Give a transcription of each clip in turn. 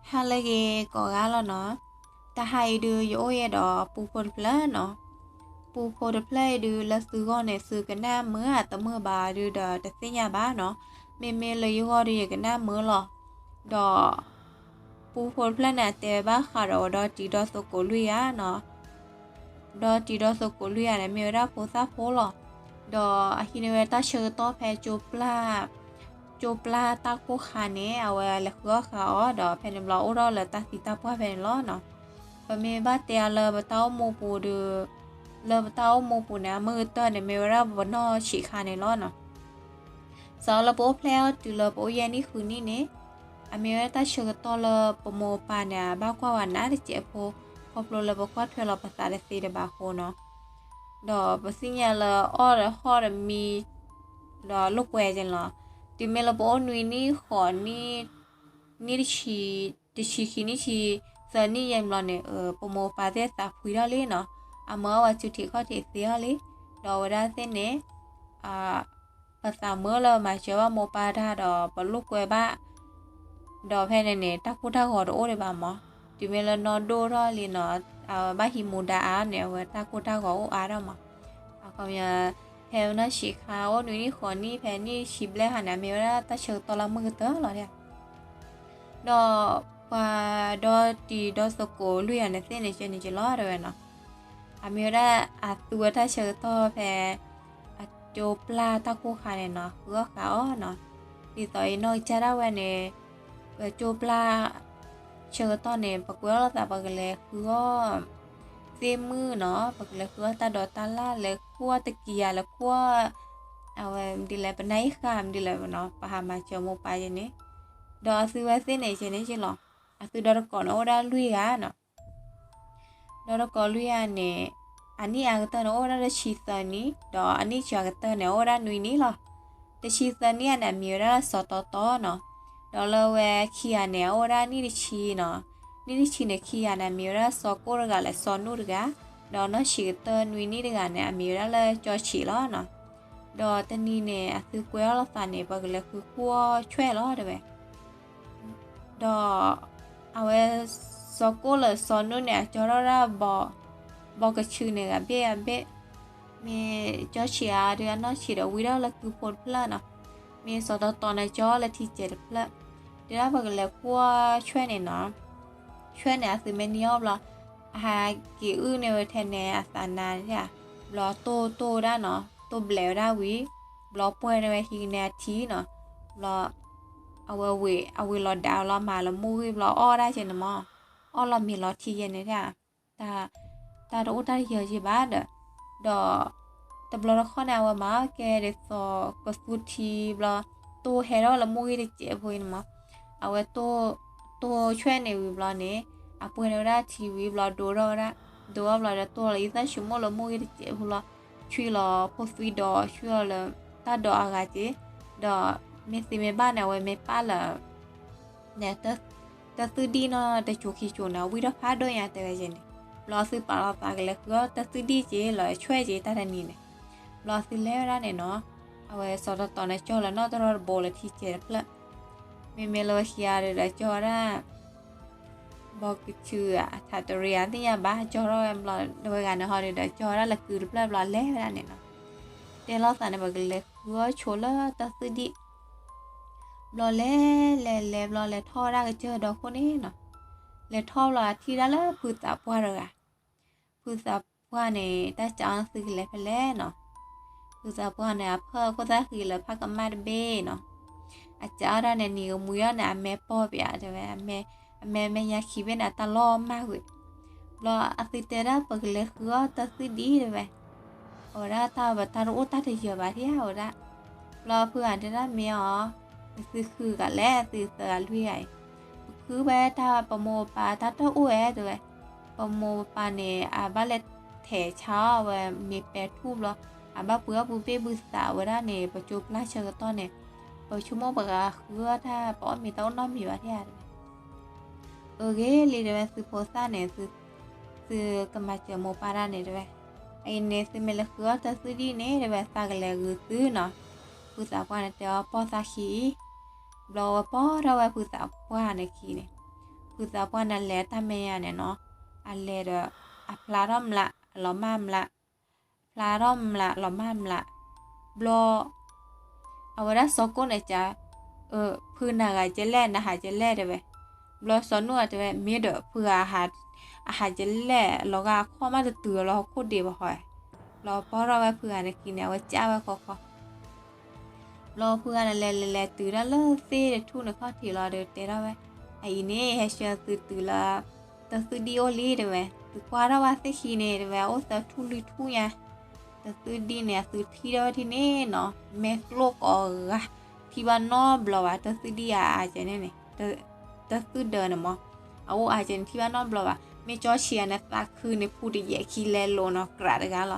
ဟါလၢအဂ့ၤကိးဂၤလီၤနီၤ. တဟါအံၤဒုး ယအိၣ်ယဲဒီးပူဖိတဖျၢၣ်နီၤ. ပူဖိတဖျၢၣ်အံၤဒုး လၢသုဂီၢ်န့ၣ် သုကနၣ်မုာ်ဧါတမုာ်ဘၣ်ဒုးဒီးတသ့ၣ်ညါဘၣ်နီၤ. မ့မ့ၢ်လၢယဂီၢ်ဒုး ယကနၣ်မုာ်လီၤ. ဒီးပူဖိတဖျၢၣ်န့ၣ် အတဲဘၣ်ဃးဒီးဝဲဒီတံၤဒီသကိးလွံၢ်ဂၤနီၤ. ဒီတံၤဒီသကိးလွံၢ်ဂၤန့ၣ် မ့ၢ်ဝဲဒၣ်ဖိသၣ်ဖိလီၤ. ဒီးအဟံးန့ၢ်ဝဲတၢ်ဆၢကတီၢ်ဖဲ ကၠိပျၢ်တၢ်ကိၢ်ခါန့ၣ် အဝဲလဲၤဃုအီၣ်ဃာ်အီၤ ဒီးဖဲန့ၣ်ဘျီအိၣ်ထီၣ်လၢတၢ်သံတၢ်ပှၢ်ဖဲန့ၣ်လီၤနီၤ. ပမ့ၢ်ဘၣ်တဲအီၤလၢပတၢ်အိၣ်မူပူၤဒုး လၢပတၢ်အိၣ်မူပူၤန့ၣ် အမုာ်ကတၢၢ်န့ၣ် မ့ၢ်ဝဲဒၣ်ပနီၢ်ဆံးခါန့ၣ်လီၤနီၤ. စးလၢပအိၣ်ဖျဲၣ်ထီၣ်တုၤလၢပအိၣ်ယဲၢ်နံၣ်ဃုနံၣ်န့ၣ် အမ့ၢ်ဝဲဒၣ်တၢ်ဆၢကတီၢ်လၢပမိၢ်ပၢ်န့ၣ် အဘၣ်ကွၢ်ဝဲနးတစဲးဖိ ခီဖျိလၢပကွၢ်ထွဲလီၤပသးတသ့တဘၣ်အဃိနီၤ. ဒီးပသ့ၣ်ညါလၢအီၣ်ဒီးဟီၣ်ဒီးမံ ဒီးလိာ်ကွဲက့န့ၣ်လီၤ. တုၤမ့ၢ်လၢပအိၣ်နွံနံၣ်ဃိးနံၣ် နံၣ်တဆံ တဆံခံနံၣ်ဆံသၢနံၣ်ယဲၢ်ဘျီန့ၣ် ပမိၢ်ပၢ်သ့ၣ်သးဖှံထီၣ်လံနီၤ. အမၢအီၣ်ဝဲစုထံးခီၣ်ထံးသ့ထီၣ်လံ. ဒီးအဝဲဒၣ်သ့ၣ်န့ၣ် ပသးမုာ်လၢမၤစၢၤဘၣ်မိၢ်ပၢ်တၢ်ဒီးပလိာ်ကွဲဘၣ် ဒီးဖဲန့ၣ်န့ၣ် တၢ်ကိၢ်တၢ်ဂီၤတအိၣ်ဒံးဘၣ်မး. တုၤမ့ၢ်လၢနီၢ်ဒိၣ်ထီၣ်လံနီၤ အဝဲဘၣ်ဟံးမူဒါအါန့ၣ် အဝဲတၢ်ကိၢ်တၢ်ဂီၤအိၣ်အါထီၣ်မး. အခီပညီ ဖဲနီၢ်ဆံးခါအိၣ်နွံနံၣ်ဃိးနံၣ် ဖဲနံၣ်ဆံဘျဲၣ်ဟါန့ၣ် အမ့ၢ်ဝဲဒၣ်တၢ်ဆၢကတီၢ်လၢမုာ်ကတၢၢ်လီၤ. ဒီးပှၤဒီတံၤဒီသကိးလွံၢ်ဂၤန့ၣ်သ့ၣ်န့ၣ် ကဲန့ၣ်က့လီၤတဲဝဲနီၤ. အမ့ၢ်ဝဲဒၣ်အသူဝဲတၢ်ဆၢကတီၢ်ဖဲ အကၠိပျၢ်တၢ်ကိၢ်ခါန့ၣ်နီၤ ဃုအီၣ်ဃာ်အီၤနီၤ. ဒ်သိးအံၤနီၢ်ကစၢ်ဒၣ်ဝဲန့ၣ် ပကၠိပျၢ်ဆၢကတီၢ်န့ၣ် ပကွဲးအီၣ်လိာ်သး ပကလဲၤဃုအီၣ်သ့ၣ်မုၣ်နီၤ ပကလဲၤဃုအီၣ်တၢ်ဒိးတၢ်လၣ် လဲၤခူၣ်အီၣ်တကံၢ်ယၤ လဲၤခူၣ်အီၣ် အဝဲမနုၤလဲၣ် ပနၢ်အံၤဃာ်မနုၤလဲၣ်နီၤ ပဟးမၤစၢၤမိၢ်ပၢ်ယဲန့ၣ်. ဒီးအသုဝဲသ့ၣ်န့ၣ် ကဲန့ၣ်က့လီၤ. အသုဒီတကိးန့ၣ် အိၣ်ဝဲဒၣ်လွံၢ်ဂၤနီၤ. ဒီတကိးလွံၢ်ဂၤန့ၣ် အနံၣ်အါကတၢၢ်န့ၣ် အိၣ်ဝဲဒၣ်တဆံသၢနံၣ် ဒီးအနံၣ်စှၤကတၢၢ်န့ၣ် အိၣ်ဝဲဒၣ်နွံနံၣ်လီၤ. တဆံသၢနံၣ်ဂၤန့ၣ် အမံၤဝဲဒၣ်စီၤတီတီနီၤ. ဒီးလၢဝဲခံဂၤန့ၣ် အအိၣ်ဝဲဒၣ်နံၣ်တဆံနီၤ. နံၣ်တဆံန့ၣ် ခံဂၤန့ၣ် အမံၤဝဲဒၣ်စီၤကိၣ်တဂၤလၢစီၤနူၣ်တဂၤ, ဒီးနီၢ်ဆံးကတၢၢ်နွံနံၣ်တဂၤန့ၣ် အမံၤဝဲဒၣ်လၢကၠီဆံးလီၤနီၤ. ဒီးတနံၤန့ၣ် အသုကွဲအီၣ်လိာ်သးန့ၣ် ပကလဲၤဃုကွၢ်ဆွဲၣ်လီၤတဲဝဲ ဒီးအဝဲစီၤကိၣ်လၢစီၤနူၣ်န့ၣ် အကၠီထီၣ်ဒၣ် ဘီကဆူန့ၣ် ဂၤဘ့ၣ်ဂၤဘ့ၣ်, မ့ၢ်ကၠီဆံးဧါဒုး အနီၢ်ဆံးဒီးဝံထီၣ်လၢကုဖိတဖျၢၣ်နီၤ, မ့ၢ်စီၤတီတီန့ၣ် ကၠီလၢထံစဲးတဖျၢၣ်, တဲဒၣ်ပကလဲၤကွၢ်ဆွဲၣ်န့ၣ်နီၤ, ဆွဲၣ်န့ၣ် အသုမ့ၢ်နံၤအီၣ်ဘျီ, အဟးက့ၤအုၣ်န့ၢ်ဝဲထဲန့ၣ် အသးနါ, ဘျီတိၢ်တိၢ်ဝဲဒၣ်နီၤ, တိၢ်ဘျဲးဝဲဒၣ်ဝံၤ, ဘျီပှဲၤန့ၢ်ဝဲဟံးန့ၢ်အထံနီၤ, ဘျီ အဝဲဝ့ၤ အဝ့ၤလီၤဒၣ်လီၤမၤလၢမူဂံၢ် ဘျီအီၣ်ဒၣ်ကဲန့ၣ်မး, အီၣ်လီၤမ့ၤလီၤထံယဲန့ၣ်, တၢ်တအိၣ်တၢ်တယၢၤက့ဘၣ်ဒီး, ဒီးတဘျီတခီၣ်န့ၣ် အဝဲမၤကဲဒ်သိးကသူထံဘျီ, တိၢ်ဟဲထီၣ်လၢမူဂံၢ်တစဲးဖိအံၤန့ၣ်မး, အဝဲတိၢ်ဆွဲၣ်န့ၣ်ဝံၤဘျီန့ၣ်, အပှဲၤန့ၢ်ဝဲဒၣ်ထံဝံၤဘျီဒိထီၣ်ဝဲဒၣ်, ဒိထီၣ်ဘျီဒီးတိၢ်လီၤယသၣ်ဆိကမိၣ်လၢမူဂံၢ်တစဲးဖိလီၤ, ဆွံလီၤဖိသွံဒီး ဆွံလီၤလၢတၢ်ဒိးအဂၤက့, ဒီးမ့ၢ်သ့မ့ၢ်ဘၣ်န့ၣ် အဝဲမ့ၢ်ပာ်လၢ တၢ်သုဒံၣ်နီၤတစိၤခံစိၤန့ၣ် အဝံထီၣ်ဖးဒိၣ်ညါတဲဝဲကဲန့ၣ်, ဘျီသုပာ်လီၤသးကလဲၤဃုအီၣ်တၢ်သုဒံၣ်က့လီၤဆွဲၣ်က့တၢ်တနံၤန့ၣ်, ဘျီသုလဲၤဝဲဒၣ်န့ၣ်နီၤ, အဝဲစီၤတီတီန့ၣ် ကၠီလၢနီၢ်တရီတဘိလၢထံစဲးတဖျၢၣ်, မ့မ့ၢ်လၢဝဲခံဂၤဒီး ကၠီဝဲဒၣ် ဘီကဆူအထးတရံးအသ့ၣ်ညါဘၣ် ကၠီထီၣ်ဝဲဘျီ, ဒီးဝဲဂၤန့ၣ်ဟီဒီး ကၠီဝဲဒၣ်လၢကုတဖျၢၣ်ဘျီလဲၤဝဲဒၣ်န့ၣ်နီၤ, တဲလိာ်သးန့ၣ် ပကလဲၤဃုအီၣ်ဆိလၢတၢ်သုဒံၣ် ဘျီလဲၤလဲၤလဲၤဘျီလဲၤထီၣ်ဝဲဒၣ်ကစၢၢ်ဒီခိၣ်န့ၣ်နီၤ, လဲၤထီၣ်ဘျီအထံၣ်ဒၣ်လၢဖုသးပှၢ်တဂၤ, ဖုသးပှၢ်န့ၣ် တၢ်စးအီၤသုကလဲၤဖဲလဲၣ်နီၤ, ဖုသးပှၢ်န့ၣ် အဖၢခိၣ်သၣ်ဃံလၢဖးကမၣ်တဘ့ၣ်နီၤ, အစးအီၤဒၣ်န့ၣ် နံၤကမှံအီၤန့ၣ် အမဲာ်ပီၢ်ပၠးတဲဝဲ, အမဲာ်မဲာ်ညါခံဘ့ၣ်န့ၣ် အတၢ်လီၢ်မၢ်ကွံာ်, ဘျီအသုတဲဒၣ်ပကလဲၤဃုအီၣ်တၢ်သုဒံၣ်တဲဝဲ အဝဲဒၣ်တၢ်ဘၣ်တၢ်တအိၣ်တၢ်တယၢၤဘၣ်ဒံးဧါဝဲဒၣ်, ဘျီဖုဂၤတဲဒၣ်မ့ၢ်အီၤ, နသုဃုဂၤလဲၣ် သုသၢဂၤလွံၢ်ဂၤအံၤ, ပဃုဝဲတၢ်ပမိၢ်ပပၢ်တၢ်တအိၣ်ဝဲတဲဝဲ, ပမိၢ်ပပၢ်န့ၣ် အဘၣ်လဲၤထဲးဆါအီၤဝဲမ့ၢ်ပဲထူၣ်ဘျီ, အဘၣ်ပှ့ၤအီၣ်ဘုဘ့ၣ်ဘုသးဝဲဒၣ်န့ၣ် ပကၠိပျၢ်ဆၢကတီၢ်န့ၣ်, ပဆိကမိၣ်ပကဃုအီၣ်တၢ် ပအီၣ်မ့ၤတၢ်အိၣ်နီတမံၤဘၣ်ဒံးဧါတဲဝဲ အဂ့ၤလံတဲဝဲ သုဖိသၣ်န့ၣ် သုကမၤစၢၤမိၢ်ပၢ်တၢ်န့ၣ်တဲဝဲ, အံၤန့ၣ် သုမ့ၢ်လဲၤဃုအီၣ်တၢ်သုဒံၣ်န့ၣ်တဲဝဲ သးကလဲၤဂုာ်သုနီၤ, ဖုသးပှၢ်န့ၣ်တဲအီၤပိာ်သးခံအံၤ, ဘျီဝဲပိာ်ထီၣ်ဝဲဖုသးပှၢ်န့ၣ်ခံန့ၣ်, ဖု ဖုသးပှၢ်န့ၣ်လဲၤတၢ်မဲာ်ညါန့ၣ်နီၤ, အလဲၤဒီး အဖျါထီၣ်မျး အလီၤမၢ်မျး, ဖျါထီၣ်မျးလီၤမၢ်မျး, ဘျီ အဝဲဒၣ်စီၤကိၣ်န့ၣ်ကး, ဖုနၤဂၤကလဲၣ် နဟးကလဲၣ်တဲဝဲ, ဘျီစီၤနူၣ်တဲဝဲ မ့ၢ်ဒီးဖုဂၤ အဟးကလဲၣ် လီၤဂာ်အခီၣ်မးတတုၤလီၤဟီၣ်ခိၣ်ဒ့ဘၣ်ဟီ, ဘျီပီၢ်ထီၣ်ဝဲဖုဂၤန့ၣ်ခံန့ၣ် အဝဲကးဝဲခီခီ ဘျီဖုဂၤန့ၣ်လဲၤလဲၤလဲၤတုၤဒၣ်လၢသ့ၣ်တထူၣ်န့ၣ်ခီၣ်ထံးလီၤဒီးတဲထီၣ်ဝဲ, အအံၤန့ၣ် ဟဲဆှၢသုတုၤလၢ တသုဒံၣ်အိၣ်လံတဲဝဲ, သုကွၢ်ထီၣ်ဝဲသ့ၣ်ခံန့ၣ်တဲဝဲ အိၣ်သၢထူၣ်လွံၢ်ထူၣ်ညါ, တသုဒံၣ်န့ၣ် အသုထံၣ်ထီၣ်ဝဲဒ်န့ၣ်နီၤ, မဲာ်ကျိၣ်ကိးဂၤ, ထံၣ်ဘၣ်နီတဘျီဘၣ် တသုဒံၣ်အါအါကဲန့ၣ်န့ၣ်, တသုဒၢန့ၣ်မး, အအိၣ်အါကဲန့ၣ် ထံၣ်ဘၣ်နီတဘျီဘၣ်, မ့ၢ်ကၠီဆံးဂၤန့ၣ် သးခုန့ၣ်ဖူတယဲၢ်ခံလဲလိာ်နီၤ ကြးတဂၤလီၤ,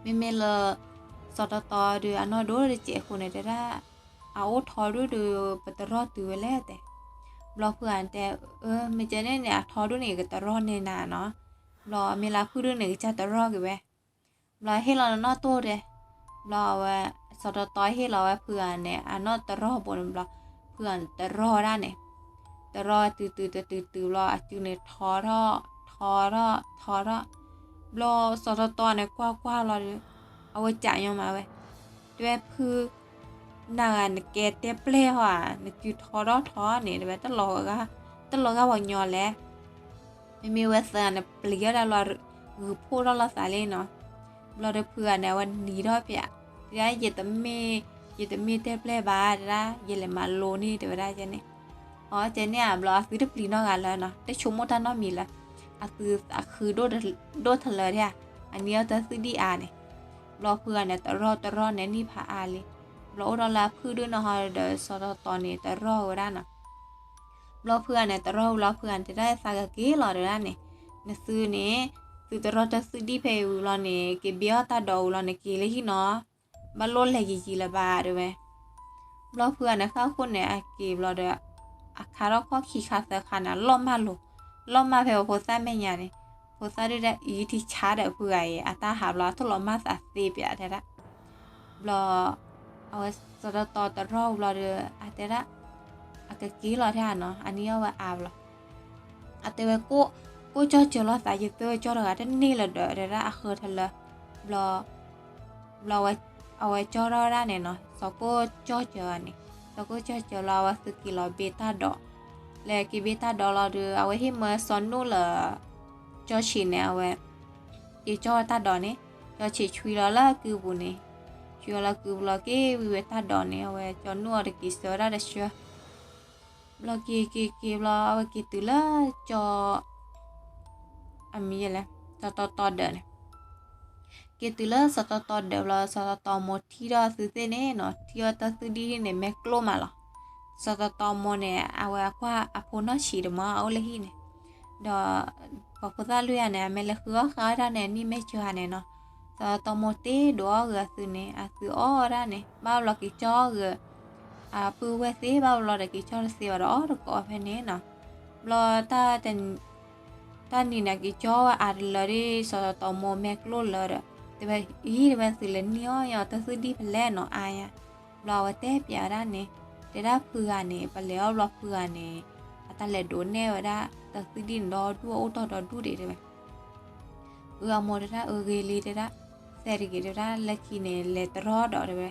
ဘျီ မ့မ့ၢ်လၢ စီၤတီတီဒီး အနီၢ်ဒိၣ်တစဲးအဃိန့ၣ် တဲဒၣ်, အအိၣ်ထီဒိၣ်ဒီး ပတရီၢ်တုၤဝဲလဲၣ်တဲ, ဘျီဖုဂၤန့ၣ်တဲ, မ့ၢ်ကဲန့ၣ်န့ၣ် အထီဒိၣ်န့ၣ် ကတရီၢ်န့ၢ်နၤနီၤ, ဘျီမ့ၢ်လၢဖုၣ်ဒိၣ်န့ၣ် ကစၢ်တရီၢ်က့ၤဝဲ, ဘျီဟ့ၣ်လီၤနနီၢ်တိၢ်တဲ, ဘျီအဝဲ စီၤတီတီဟ့ၣ်လီၤဝဲဖုဂၤန့ၣ် အနီၢ်တရီၢ်ဘိန့ၣ်ဘျီ, ဖုဂၤန့ၣ်တရီၢ်ဒၣ်န့ၣ်, တရီၢ်တုၤတုၤတတုၤတုၤဘျီ အစုန့ၣ်ထီထီၣ်, ထီထီၣ်, ထီထီၣ်, ဘျီစီၤတီတီန့ၣ်ကွၢ်ကွၢ်လီၤဒီး, အဝဲကးညီမးဝဲ, တဲဝဲဖု နၤဂၤနကဲတဲပျဲၢ်ဟီဧါ, နစုထီထီၣ်ထီန့ၣ် တဲဝဲ တလီၤဂာ်ပှၤကညီလဲၣ်, မ့မ့ၢ်ဝဲသၢဂၤန့ၣ် ပျံၤထီၣ်ဒၣ်လီၤ, ဂုာ်ဖှိၣ်ထီၣ်လိာ်သးလံနီၤ, ဘျီဒီးဖုဂၤန့ၣ် အဝဲနံၤထီၣ်ပၠး, တဲဒၣ်ယတမ့ၢ်, ယတမ့ၢ်တဲပျဲၢ်ဘၣ်တဲဒၣ် ယလဲၤမၤလိန့ၣ်တဲဝဲဒၣ်ကဲန့ၣ်, အကဲန့ၣ်ဧါ ဘျီအသုတပျံၤနီတဂၤလၢနီၤ တဆိကမိၣ်တၢ်နီတမံၤလၢၤ, အသုသးခုဒိၣ်တလၢဒၣ်ဧါ, အနံၤအီၣ်တသုဒံၣ်အါန့ၣ်, ဘျီဖုဂၤန့ၣ် တရီၢ်တရီၢ်န့ၣ်နံၣ်ဖးအါလံ, ဘျီအိၣ်ဒီးလၢအဖုၣ်ဒိၣ်န့ၣ်ဟီဒီးစီၤတီတီန့ၣ် တရီၢ်ဝဲဒၣ်နီၤ ဘျီဖုဂၤန့ၣ် တရီၢ်ဝံၤလီၤ ဖုဂၤန့ၣ် တဲဒၣ်သးကက့ၤလီၤတဲဒၣ်န့ၣ်, နသုန့ၣ်, သုတရီၢ်တသုဒံၣ်ဖဲအံၤဝံၤလီၤန့ၣ် က့ၤဘ့ၣ်အီၣ်တၢ်ဒိးဝံၤလီၤန့ၣ် က့ၤလၢဟံၣ်နီၤ, ဘၣ်လိၣ်လဲၤယံာ်ယံာ်လၢၤဘၣ်တဲဝဲ, ဘျီဖုဂၤန့ၣ် ဃၣ်ခိၣ်န့ၣ် အက့ၤဘျီဒီး, အခါထီၣ်ခီၣ်ခံခါသၢခါန့ၣ် အလီၢ်မၢ်လိၤ, လီၢ်မၢ်ဖဲပှၤဖိသၣ်မဲာ်ညါန့ၣ်, ဖိသၣ်ဒုဒၣ်အံၤထံဆါဒီးဖုဂၤအံၤ အတၢ်ဟးဘျီ အထိၣ်လီၤမၢ်သးသ့ပၠးတဲဒၣ် ဘျီ, အဝဲစီၤတီတီတရီၢ်ဝံၤဘျီဒီး အတဲဒၣ်, အကက့ၤလီၤတဲဧါနီၤ အနံၤအီၣ်ဝဲအါဘျီ, အတဲဝဲ, ကိၣ်ကၠီၣ်စၢၤလိာ်သးယသၢကၠီတဂၤတန့ၢ်လၢၤဒီးတဲဒၣ်အဃၢၤထလၢ, ဘျီ, ဘျီ, အဝဲကၠီထီၣ်ဝဲဒၣ်န့ၣ်နီၤ စီၤကိၣ်ကၠီၣ်စၢၤန့ၣ်, စီၤကိၣ်ကၠီၣ်စၢၤလီၤ အဝဲသုက့ၤလီၤဘ့ၣ်တၢ်ဒိး, လဲၤက့ၤဘ့ၣ်တၢ်ဒိးလီၤဒီး အဝဲဟ့ၣ်မၢစီၤနူၣ်လၢ ကၠီဆံးန့ၣ် အဝဲ, က့ၤကၠီတၢ်ဒိးန့ၣ်, ကၠီဆံးဆွံလီၤလၢကုပူၤန့ၣ်, ဆွံလီၤလၢကုပူၤလီၤက့ၤဝံၤဝဲတၢ်ဒိးန့ၣ် အဝဲကၠီနူၣ်အီၤတက့ၤစၢၤဝဲဒၣ်တဆှၢ ဘျီက့ၤက့ၤက့ၤဘျီ အဝဲက့ၤတုၤလၢကၠီ အမံၤလဲၣ်, စီၤတီတီဒၢးန့ၣ်, က့ၤတုၤလၢစီၤတီတီဒၢးဘျီ စီၤတီတီမိၢ်ထံၣ်ထီၣ်သုသ့ၣ်န့ၣ်နီၤ ထံၣ်အီၣ်တၢ်သုဒံၣ်န့ၣ် မဲာ်ကျိၣ်မးလီၤ. စီၤတီတီမိၢ်န့ၣ် အဝဲအကွၢ်အဖိနီၢ်ဆံးတမံၤအအိၣ်လၢဟံၣ်န့ၣ်, ဒီး ပှၤဖိသၣ်လွံၢ်ဂၤန့ၣ် အမဲာ်လဲၤဃုအီၣ်ဃာ်ဝဲဒၣ်န့ၣ် နံၣ်မဲာ်စၢၤဂၤန့ၣ်နီၤ, စီၤတီတီမိၢ်တ့ဒိးအီၣ်ဂ့ၤအသုန့ၣ် အသုအီၣ်ဝဲဒၣ်န့ၣ် ဘၣ်ဘျီက့ၤကၠီအီၣ်ဂ့ၤ အပုၢ်ဝဲၢ်သ့ၣ် ဘၣ်ဘျီဒီးက့ၤကၠီတသ့ဘၣ်ဒီးအီၣ်တကိးဖဲန့ၣ်နီၤ, ဘျီ တၢ်နံၤန့ၣ်က့ၤကၠီဝဲအါတလၢဒ် စီၤတီတီမိၢ်မဲာ်ကျိၣ်လၢဒီး တဲဝဲအံၤ တဲဝဲ သုလဲၤနံၣ်အီၣ်ညါတသုဒံၣ်ဖဲလဲၣ်နီၤအါညါ, ဘျီအဝဲတဲပၠးဝဲဒၣ်န့ၣ်, တဲဒၣ်ဖုဂၤန့ၣ် ပလဲၤအီၣ်ဘျီဖုဂၤန့ၣ် အတၢ်လဲၤဒိးနဲၣ်ဝဲဒၣ် တသုဒံၣ်န့ၣ်ဒီဒူၣ် အအိၣ်တီၢ်ဒီဒူၣ်ဒံးတဲဝဲ အမိၢ်တဲဒၣ်အဂ့ၤလံတဲဒၣ်, သဲတဂ့ၤတဲဒၣ် လၢခံန့ၣ် လဲၤတရီဒီးတဲဝဲ,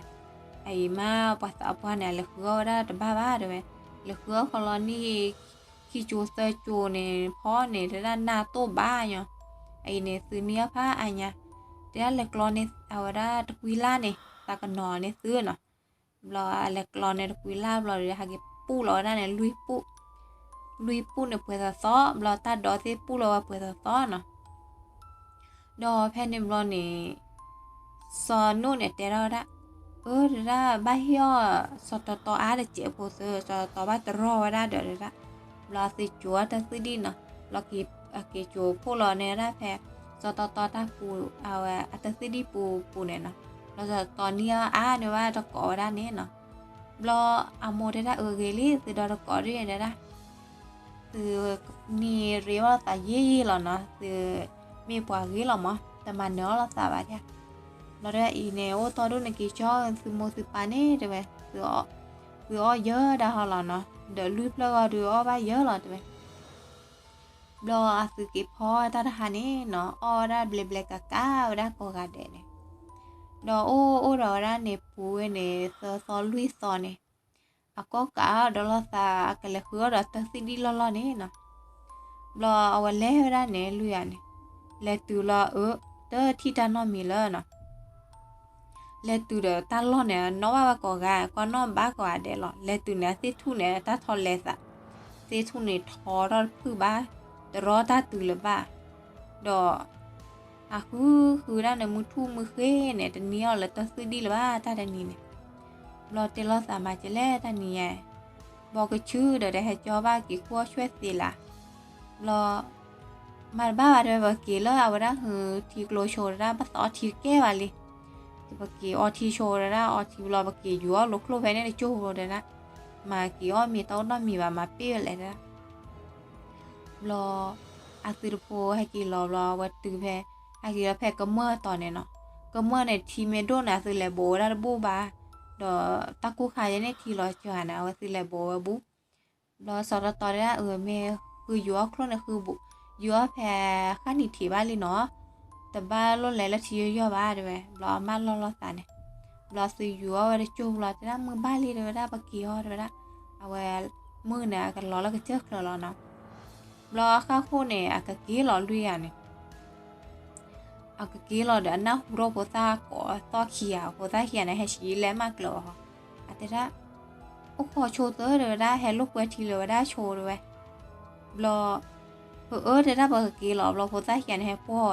အအံၤမး ပှၤသးပှၢ်န့ၣ် အလဲၤဃုအီၣ်ဝဲဒၣ်တဘၣ်ဘၣ်တဲဝဲ, လဲၤဃုအီၣ်ဃီလီၤနံၣ် ခံကၠိသၢကၠိန့ၣ် ဖီန့ၣ် တဲဒၣ်နၢ်တိၢ်ဘၣ်ညီ, အအံၤန့ၣ် သုနံၣ်အီၣ်ဖးအါညါ, တဲဒၣ်လဲၤကျီန့ၢ်အဝဲဒၣ်တကွံလၢ်န့ၣ် သးကနီၤန့ၢ်သုနီၤ, ဘျီအလဲၤကျီန့ၢ်တကွံလၢ်ဘျီဒီး ဟဲက့ၤပူၣ်လီၤဝဲဒၣ်န့ၣ် လွံၢ်ပူၣ်, လွံၢ်ပူၣ်န့ၣ်ပှဲၤသီသီ ဘျီတၢ်ဒိးသ့ၣ်ပူၣ်လီၤဝဲပှဲၤသီသီနီၤ ဒီးဖဲန့ၣ်ဘျီန့ၣ် စီၤနိၣ်န့ၣ်တဲထီၣ်ဝဲဒၣ်, အၢ တဲဒၣ် ဘၣ်ဟ့ၣ်အီၣ် စီၤတီတီအါတစဲးဖိသၢ စီၤတီတီဘၣ်တရီဝဲဒၣ်ဒီးတဲဒ၁ၣ်, ဘျီအသုကၠိအတၢ်သုဒံၣ်နီၤ, ဘျီက့ၤကၠိဖှိၣ်လီၤန့ၢ်ဝဲဒၣ်ဖဲ စီၤတီတီတၢ်ပူၤ အဝဲအတၢ်သုဒံၣ်ပူၤပူၤန့ၣ်နီၤ, ဘျီစီၤတီတီနံၣ်အီၣ်အါန့ၢ်ဝဲတကိးဝဲဒၣ်န့ၣ်နီၤ, ဘျီအမိၢ်တဲဒၣ်အဂ့ၤလံ သုဒီတကိးဒ်န့ၣ်တဲဒၣ် သုနံၣ်ရ့ဘၣ်သးယံာ်ယံာ်လီၤနီၤ, သုမ့ၢ်ပှၤဂ့ၤလီၤမး တမၤနၢၤအီၣ်လိာ်သးဘၣ်ဒၣ်, ဘျီဒ်အံၤန့ၣ် အိၣ်တီၢ်ဒိၣ်န့ၣ်က့ၤကၠီသုမိၢ်သုပၢ်န့ၣ်တဲဝဲ, သုအီၣ်ယၢဒၣ်ဟီလီၤနီၤ, ဒီးလွံၢ်ဖျၢၣ်ဂီၤဒုးအီၣ်ဘၣ်ယၢလီၤတဲဝဲ. ဘျီအသုက့ၤဖီတၢ်တဟါန့ၣ်နီၤ အီၣ်ဝဲဒၣ်ဘျဲးဘျဲးကးကးဝဲဒၣ်ကိးဂၤဒဲးန့ၣ်, ဒီးအိၣ်အိၣ်ဒီးဝဲဒၣ်န့ၣ် ပူၤဝဲန့ၣ် သၢသီလွံၢ်သီန့ၣ်, အကီၢ်ကးဒီးလီၤသး အကလဲၤဃုအီၣ်ဒီးတၢ်သံၣ်ဒံၣ်လီၢ်လီၢ်န့ၣ်နီၤ. ဘျီအဝဲလဲၤဝဲဒၣ်န့ၣ် လွံၢ်ဂၤန့ၣ်, လဲၤတုၤလီၤအၢ တထံၣ်တၢ်နီတမံၤလၢၤနီၤ. လဲၤတုၤဒီးတၢ်လီၢ်န့ၣ် နီၣ်ဘၣ်ဝဲကိးဂၤ ကွၢ်နီၣ်ဘၣ်ကိးဂၤဒဲးလီၤ. လဲၤတုၤန့ၣ် အသ့ၣ်ထူၣ်န့ၣ် တၢ်ထီလဲၤသး, သ့ၣ်ထူၣ်န့ၣ်ထီထီၣ်တဖုၣ်ဘၣ်, တရီတၢ်တုၤလၢၤဘၣ်, ဒီး အဃုဃုဒၣ်န့ၣ် မုၢ်ထူၣ်မုၢ်ဃ့န့ၣ် တနံၤအီၤလၢတၢ်သံၣ်ဒံၣ်လၢၤဘၣ်တၢ်တနံၤန့ၣ်. ဘျီတဲလိာ်သးမၤကလဲၣ်တၢ်နံၤညါ, ဘီကဆူဒီးတဟဲကၠီဘၣ်က့ၤဃုအီၣ်ဆွဲၣ်သ့လၢ်. ဘျီ မၤတဘၣ်ဘၣ်တဲဝဲ ပက့ၤလၢအဝဲဒၣ်ဟုထံကျိဆိတဒၣ် ပသးအီထံတကဲဘၣ်လံ. ပက့ၤအီထံဆိတဒၣ် အီထံဘျီ ပက့ၤယူၤအီၣ်လိာ်ချိၣ်ဖဲန့ၣ်တကၠိၢ်ဘျီတဒၣ်, မၤက့ၤအီၣ်မ့ၤတအိၣ်နီတမံၤဘၣ် မၤပ့ၢ်ဝဲလဲၣ်တဒၣ်. ဘျီ အသုတဖိဟဲက့ၤလီၤဘျီ အဝဲတုၤဖဲ ဟဲက့ၤလီၤဖဲကမၢၢ်အတီၤန့ၣ်နီၤ. ကမၢၢ်န့ၣ် ထံမ့ၢ်ဒိၣ်န့ၣ် အသုလဲၤဘိးဝဲဒၣ်တဘူၣ်ဘၣ်, ဒီးတၢ်ကိၢ်ခါယဲန့ၣ်ထံလီၤစှၤန့ၣ် အဝဲသုလဲၤဘိးဝဲဘူၣ်. ဘျီစီၤတီတီတဲဒၣ် အၢ မ့ၢ်ဃုယူၤအီၣ်ချိၣ်န့ၣ် ဃုဘူး, ယူၤအီၣ်ဖဲဃၣ်နံၤထံးဘၣ်လံနီၤ, တဘၣ်လိၣ်လဲၤလၢထံယီၢ်ယီၢ်ဘၣ်တဲဝဲ. ဘျီအမၢလီၢ်လီၤသးန့ၣ်, ဘျီသုယူၤအီၣ်ဝဲတကၠိၢ်ဘျီ တဲဒၣ်မုာ်ဘၣ်လံတဲဝဲဒၣ် ပက့ၤအီၤတဲဝဲဒၣ်. အဝဲမုၢ်န့ၣ် အကလီၤလၢကစၢၢ်ချၢလီၤနီၤ. ဘျီအဃၣ်ခိၣ်န့ၣ် အကက့ၤလီၤလွံၢ်ဂၤန့ၣ် အကက့ၤလီၤဒီးအနၢ်ဟူထီၣ်ဖိသၣ်ကိးသီၣ်ခံဂၤ, ဖိသၣ်ခံဂၤန့ၣ် ဟဲဆံးလဲၤမးကျၢၤအီၤ, အတဲဒၣ် အိၣ်ခိးဆိသၢတဲဝဲဒၣ် ဟဲလိာ်ကွဲထံလၢၤဝဲဒၣ်ဆိတဲဝဲ. ဘျီ ဖအၢတဲဒၣ်ပကက့ၤလီၤ. ဘျီဖိသၣ်ခံဂၤန့ၣ် ဟဲ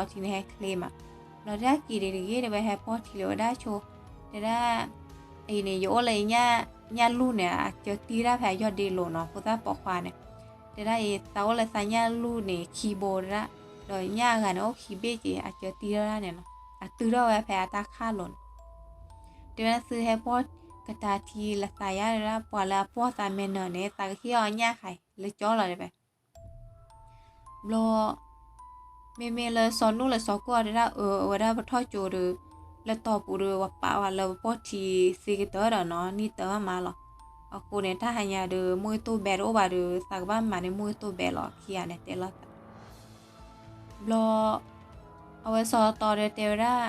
ပှီၢ်အီၤထံန့ၣ် ဟဲချ့မး. ဘျီတဲဒၣ်က့ၤဒံးတဂ့ၤတဲဝဲ ဟဲပှီၢ်ထံလၢၤဝဲဒၣ်ဆိ, တဲဒၣ် အံၤန့ၣ် ယအိၣ်လၢညၣ်လူၢ်န့ၣ် အကၢတံၢ်ဒၣ်ဖဲအယီၢ်ဒ့လိၤနီၤ, ဖိသၣ်ပိာ်ခွါန့ၣ် တဲဒၣ်အံၤ သးအိၣ်လၢသးညၣ်လူၢ်န့ၣ် ခံဘိတဲဒၣ်, ဒီးညၣ်အဂၤန့ၣ် အိၣ်ခံဘ့ၣ်က့ၤ အကၢတံၢ်ထီၣ်ဒၣ်န့ၣ်နီၤ, အတုၤထီၣ်ဝဲဖဲအတၢ်ခၣ်လိၤန့ၣ်. တဲဝဲဒၣ်သုဟဲပှီၢ်ကတၢၢ်ထံလၢသးယါတဲဒၣ်, ပှၤလၢအပှီၢ်သးမဲာ်နၢၤန့ၣ် သးကဟ့ၣ်အီၤညၣ်ခါအံၤလၢကၠီလီၤတဲဝဲ. ဘျီ မ့မ့ၢ်လၢစီၤနူၣ်လၢစီၤကိၣ်အီၤတဲဒၣ် အၢ အဝဲဒၣ်ပထီၣ်ကၠိဒီး လၢတီၤပူၤဒီး ပပာ်ဝဲလၢပပှီၢ်ထံသ့ကတၢၢ်ဒီးနီၤ, နံၣ်တၢ်မးလီၤ. အဃိန့ၣ် တၢ်ဟါညါဒီး မုၢ်ဂ့ၤတိၢ်ဘဲတအိၣ်ဘၣ်ဒီး သးကဘၣ်မၤန့ၢ်မုၢ်ဂ့ၤတိၢ်ဘဲလီၤ ခံဂၤန့ၣ်တဲလိာ်သး. ဘျီ အဝဲစီၤတီတီဒီးတဲဝဲဒၣ် ပှၤဖိ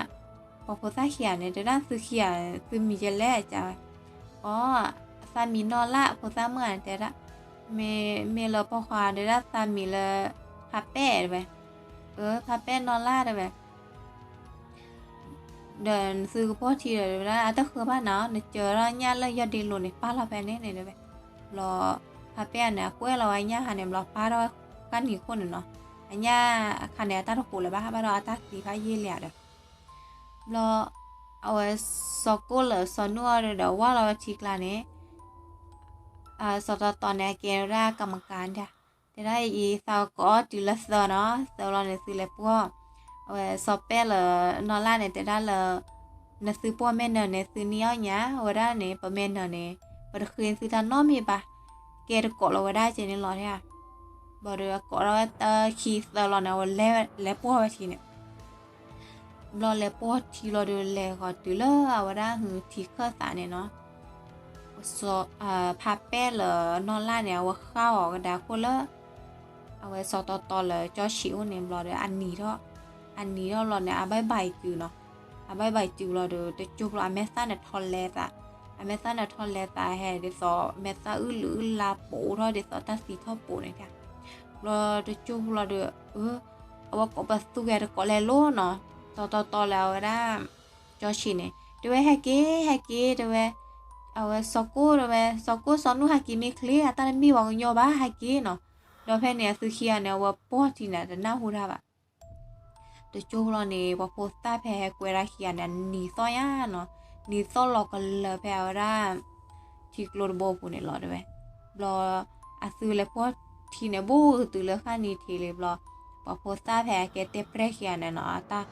သၣ်ခံဂၤန့ၣ်တဲဒၣ် သုခံဂၤ သုမံၤယဲလဲၣ်အကါဝဲ. အီ သးမံၤနီၢ်လၢ် ဖိသၣ်မုၣ်ဂၤန့ၣ်တဲဒၣ်. မ့မ့ၢ်လၢပိာ်ခွါတဲဒၣ်သးမံၤလၢ ဖးပဲၣ်တဲဝဲ. အၢ ဖးပဲၣ်နီၢ်လၢ်တဲဝဲ ဒီးနသုကပှီၢ်ထံဒီးတဲဝဲဒၣ် အတဃၢဘၣ်နၤ, နကၢထီၣ်ညၣ်လၢယီၢ်ဒ့လိၤန့ၣ် ပာ်လီၤဖဲန့ၣ်န့ၣ်တဲဝဲ. ဘျီ ဖးပဲၣ်န့ၣ် အကွဲၢ်လီၤဝဲညၣ်ခါန့ၣ် ဘျီပာ်ထီၣ်ဝဲဃၣ်နံၤခိၣ်န့ၣ်နီၤ. အညၣ်အခါန့ၣ် အတၢ်တကိးလၢၤဘၣ် ဘၣ်ဒီးအတၢ်သံဖးယံာ်လံဧါဒီး. ဘျီ အဝဲစီၤကိၣ်လၢစီၤနူၣ်အီၤဒီးဝၢ်လီၤဝဲထံကျါန့ၣ် စီၤတီတီန့ၣ် အကဲဝဲဒၣ်ကမကၤဒၣ်, တဲဒၣ်အံၤ သးကအီၣ်တုၤလၢသၢနီၤ, သၢဘျီန့ၣ်သုလဲၤပှီၢ်. အဝဲစီၤပဲၣ်လၢနီၢ်လၢ်န့ၣ် တဲဒၣ်လၢ နသုပှီၢ်မဲာ်နၢၤန့ၣ် သုနံၤအီၣ်ညါ, အဝဲဒၣ်န့ၣ် ပမဲာ်နၢၤန့ၣ် ပတဃ့သုတၢ်နီတမံၤဘၣ်, ကဲတကိးလီၤဝဲဒၣ်ကဲန့ၣ်လီၤ. ဘျီဒီးအကိးထီၣ်ဝဲတၢ်ခံသၢလီၤန့ၣ် အဝဲလဲၤပှီၢ်ဝဲထံန့ၣ် ဘျီလဲၤပှီၢ်ထံလီၤဒီးလဲၤဃီၤတုၤလၢအဝဲဒၣ်ဟုထံခၢၣ်သးန့ၣ်နီၤ, ဖးပဲၣ်လၢနီၢ်လၢ်န့ၣ် အဝဲဃၣ်အီၤကဒါခိၣ်လၢ အဝဲစီၤတီတီလၢကၠီဆံးအိၣ်န့ၣ်ဘျီဒီး အနံၤထီၣ်, အနံၤထီၣ်ဘျီန့ၣ် အဘၣ်ဘၣ်စုၤနီၤ, အဘၣ်ဘၣ်စုၤဘျီဒီး တကၠိၢ်ဘျီအမဲာ်သၣ်န့ၣ်ထီလဲၤသး, အမဲာ်သၣ်န့ၣ်ထီလဲၤသးဟဲဒ်သိး မဲာ်သၣ်အုၣ်လုၢ်အုၣ်လါပိာ်ထီၣ်ဒ်သိးတၢ်သံထီၣ်ပိာ်န့ၣ်, ဘျီတကၠိၢ်ဘျီဒီး အဝဲကိးပသူကဲတကိးလဲၤလိၤနီၤ, စီၤတီတီလၢအဝဲဒၣ် ကၠီဆံးန့ၣ် တဲဝဲဟဲက့ၤ ဟဲက့ၤတဲဝဲ, အဝဲစီၤကိၣ်တဲဝဲ စီၤကိၣ်စီၤနူၣ်ဟဲက့ၤမ့ၢ်ချ့ အတၢ်တမ့ၢ်ပှၤကညီဘၣ်ဟဲက့ၤနီၤ, ဒီးဖဲန့ၣ်အသုခံဂၤန့ၣ် အဝဲပှီၢ်ထံန့ၣ် တနၢ်ဟူတၢ်ဘၣ် တကၠိၢ်ဘျီန့ၣ် ပှၤဖိသၣ်ဖဲဟဲကွဲဒၣ်ခံဂၤန့ၣ် နံၤသီၣ်ညါနီၤ, နံၤသီၣ်လီၤကလၢာ်ဖဲအဝဲဒၣ် ထံကျိတဘိပူၤန့ၣ်လီၤတဲဝဲ, ဘျီ အသုလဲၤပှီၢ်ထံန့ၣ် ဘူးတုၤလၢဃၣ်နံၤထံးလံဘျီ, ပှၤဖိသၣ်ဖဲအကဲတဲပျဲၢ်ခံဂၤန့ၣ်နီၤ အတၢ်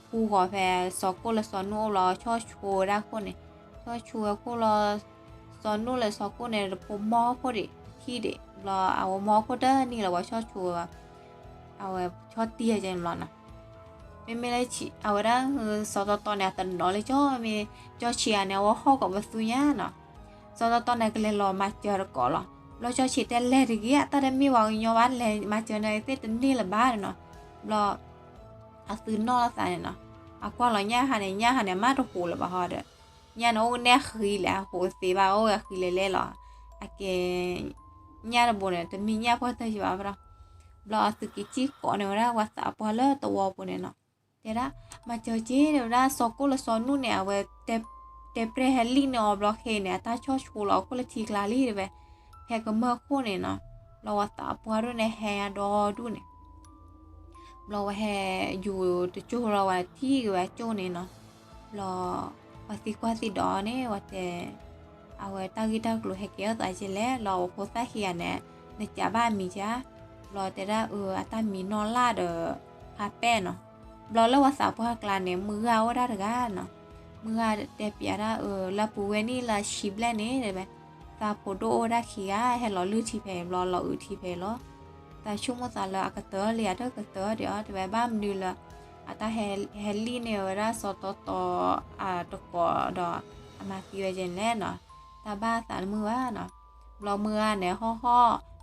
ဖူဂီၤဖဲ စီၤကိၣ်လၢစီၤနူၣ်အိၣ်ဘျီ ဆီၣ်ဆိဝဲဒၣ်ခိၣ်န့ၣ်, ဆီၣ်ဆိဝဲခိၣ်လီၤ, စီၤနူၣ်လၢစီၤကိၣ်န့ၣ် တဖိမီၢ်ခိၣ်ဒံး တထံၣ်ဒံး ဘျီအဝဲမီၢ်ခိၣ်တနံၤလၢပှၤဆီၣ်ဆိဝဲ အဝဲဆီၣ်တံၢ်ကဲန့ၣ်ဘျီနီၤ, မ့မ့ၢ်လၢ အဝဲဒၣ်စီၤတီတီန့ၣ် အတနီၤလၢကၠီမ့ၢ် ကၠီဆံးဂၤန့ၣ် အဝဲဟီၣ်ကိးပသူညါနီၤ, စီၤတီတီန့ၣ် ကလဲၤလီၤမၤစၢၤတကိးလီၤ, ဘျီကၠီဆံးတဲလဲၤတဂ့ၤ အတၢ်တမ့ၢ်ဝဲကညီဘၣ် လဲၤမၤစၢၤနသ့ၣ်တန့ၢ်လၢၤဘၣ်နီၤ. ဘျီ အသုနီၢ်လီၤသးန့ၣ်နီၤ, အကွၢ်လီၤညၣ်ဟါန့ၣ် ညၣ်ဟါန့ၣ် အမ့ၢ်တဟူးလၢၤဘၣ်ဟီဒီး ညၣ်န့ၣ်အိၣ်နဲၣ်ဃံလဲၣ် အဟူးသ့ဘၣ် အိၣ်ဝဲဃံလဲၣ်လဲၣ်လီၤ. အကဲ ညၣ်တဘိန့ၣ် တမ့ၢ်ညၣ်ပှၢ်တၢၢ်ယံၤဘၣ်ဘၣ်ဒီး ဘျီအသုက့ၤစံၣ်ကိးန့ၢ်ဝဲဒၣ်ပှၤသးပှၢ်လၢသဝီပူၤန့ၣ်နီၤ, တဲဒၣ် မၤစၢၤက့ၤ တဲဝဲဒၣ် စီၤကိၣ်လၢစီၤနူၣ်န့ၣ် အဝဲ တဲပြဲၢ်ဟဲလံၣ်န့ၢ်အီၤဘျီဃ့န့ၣ် အတၢ်ဆီၣ်ဆိလီၤအခိၣ်လၢထံကျါလံတဲဝဲ, ဖဲကမၢၢ်ခိၣ်န့ၣ်နီၤ. ဘျီပှၤသးပှၢ်ဒိၣ်န့ၣ်ဟဲအဒီဒူၣ်န့ၣ် ဘျီဝဲဟဲယူၤတကၠိၢ်လီၤ ဝဲထံၣ်က့ၤဝဲကၠိၢ်န့ၣ်နီၤ. ဘျီ ပှၤသံကွၢ်သံဒိးန့ၣ် ဝဲတဲ အဝဲတၢ်ဂ့ၢ်တၢ်ကျိၤဟဲကဲထီၣ်သးကဲလဲၣ် ဘျီပှၤဖိသၣ်ခံဂၤန့ၣ် နကးဘၣ်အမံၤဧါ. ဘျီတဲဒၣ်အၢ အတၢ်မံၤနီၢ်လၢ်ဒီး ဖးပဲၣ်နီၤ. ဘျီလၢပှၤသးပှၢ်ကျါန့ၣ် မုၢ်ဂၤအိၣ်ဒၣ်တဂၤနီၤ. မုၢ်ဂၤတဲပျးဒၣ်အၢ လၢပူၤဝဲန့ၣ်လၢဆံဘျဲၣ်န့ၣ်တဲဝဲ, သးဖိဒိၣ်အိၣ်ဝဲဒၣ်ခံဂၤ ဟဲလီၤလုၢ်ထံဖဲအံၤဘျီ လီၤအုးထံဖဲအံၤလီၤ. သးဆိကမိၣ်သးလၢအကတၢၢ်လံဧါ တကတၢၢ်ဒံးအီၤ တဲဝဲ ဘၣ်မနုၤလၢ အတၢ်ဟဲလံၣ်န့ၢ်ဝဲဒၣ်စီၤတီတီ အတကိးဒီး အမၤသံဝဲကဲန့ၣ်လဲၣ်နီၤ. တၢ်ဘၣ်သးတမုာ်ဘၣ်နီၤ. ဘျီမုၢ်ဂၤန့ၣ်ဟီၣ်ဟီၣ် ဒီး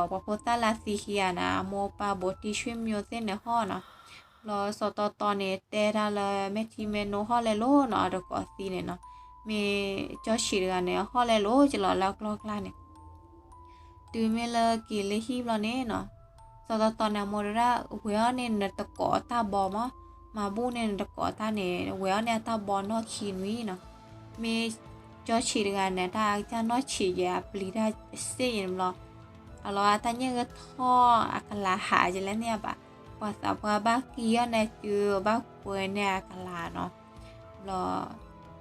ပှၤဖိသၣ်လၢသံခံဂၤန့ၣ် အမိၢ်ပၢ် ဘိးတံၢ်ဆွေမျိုးသ့ၣ်န့ၣ်ဟီၣ်နီၤ. ဘျီစီၤတီတီန့ၣ် တဲတၢ်လၢမဲာ်ထံမဲာ်နိဟီၣ်လဲၤလိၤနီၤ အတကိးသံန့ၣ်နီၤ. မ့ၢ်ကၠီဆံးတဂၤန့ၣ် ဟီၣ်လဲၤလိၤကလီၤလၢအကျီၢ်ကျါန့ၣ် တုၤမ့ၢ်လၢက့ၤလၢဟံၣ်ဘျီန့ၣ်နီၤ, စီၤတီတီန့ၣ် အမိၢ်တဲဒၣ် ဝဲၤအီၣ်န့ၢ်နတကိးအတၢ်ဘီမး, မၤဘူၣ်န့ၢ်နတကိးတၢ်န့ၣ် ဝဲၤအီၣ်န့ၢ်အတၢ်ဘီနီၢ်ခံနွံနီၤ. မ့ၢ်ကၠီဆံးတဂၤန့ၣ် တၢ်အကစၢ်နီၢ်ဆံးယဲ အပျံၤတၢ်စ့ၢ်ယဲန့ၣ်ဘျီ အလီၤအတၢ်ညၣ်ဂဲၤထီၣ်အကလၤဟးကလဲၣ်န့ၣ်ဘၣ်. ပှၤသးပှၢ်ဘၣ်ကံအီၣ်န့ၣ်တုၤဘၣ်ကွဲန့ၢ်အကလၤနီၤ. ဘျီ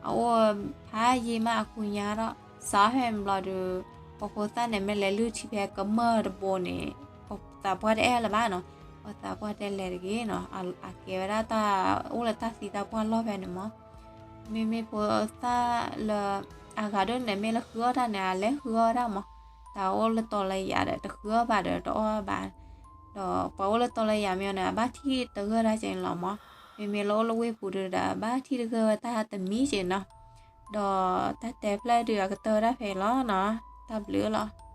အအိၣ်ဖးယံာ်မးအကူညါဒီး စးဖဲဘျီဒီး ပှၤဖိသၣ်န့ၣ် မ့ၢ်လဲၤလုၢ်ထံဖဲကမၢၢ်တဘိန့ၣ် ပှၤသးပှၢ်တအဲၣ်လၢၤဘၣ်နီၤ. ပှၤသးပှၢ်တဲလဲၤတဂ့ၤနီၤ အကဲဝဲဒၣ်တၢ်အိၣ်လၢတၢ်သံတၢ်ပှၢ်လီၢ်ဖဲန့ၣ်မး. မ့မ့ၢ်ဖိသၣ်လၢ အဂၤဒိၣ်န့ၣ် မ့ၢ်လၢဃုအီၣ်တၢ်န့ၣ် အလဲၤဃုအီၣ်ဝဲဒၣ်မး. တၢ်အိၣ်လၢတီလၢယၤဒီး တဃုအီၣ်ဘၣ်ဒီးတအီၣ်ဘၣ် ဒီးပှၤအိၣ်လၢတီလၢယၤမ့ၢ်အီၤန့ၣ် အဘၣ်ထံၣ်တဂၢၢ်တၢ်ကဲန့ၣ်လီၤမး. မ့မ့ၢ်လၢအိၣ်လၢဝ့ၢ်ပူၤဒီး အဘၣ်ထံၣ်တဂၢၢ်ဝဲတၢ်တမံၤကဲနီၤ. ဒီးတၢ်တဲဖျၢၣ်ဒုးအကတၢၢ်ဝဲဒၣ်ဖဲအံၤလီၤနီၤ. တၢ်ဘျုးလီၤ.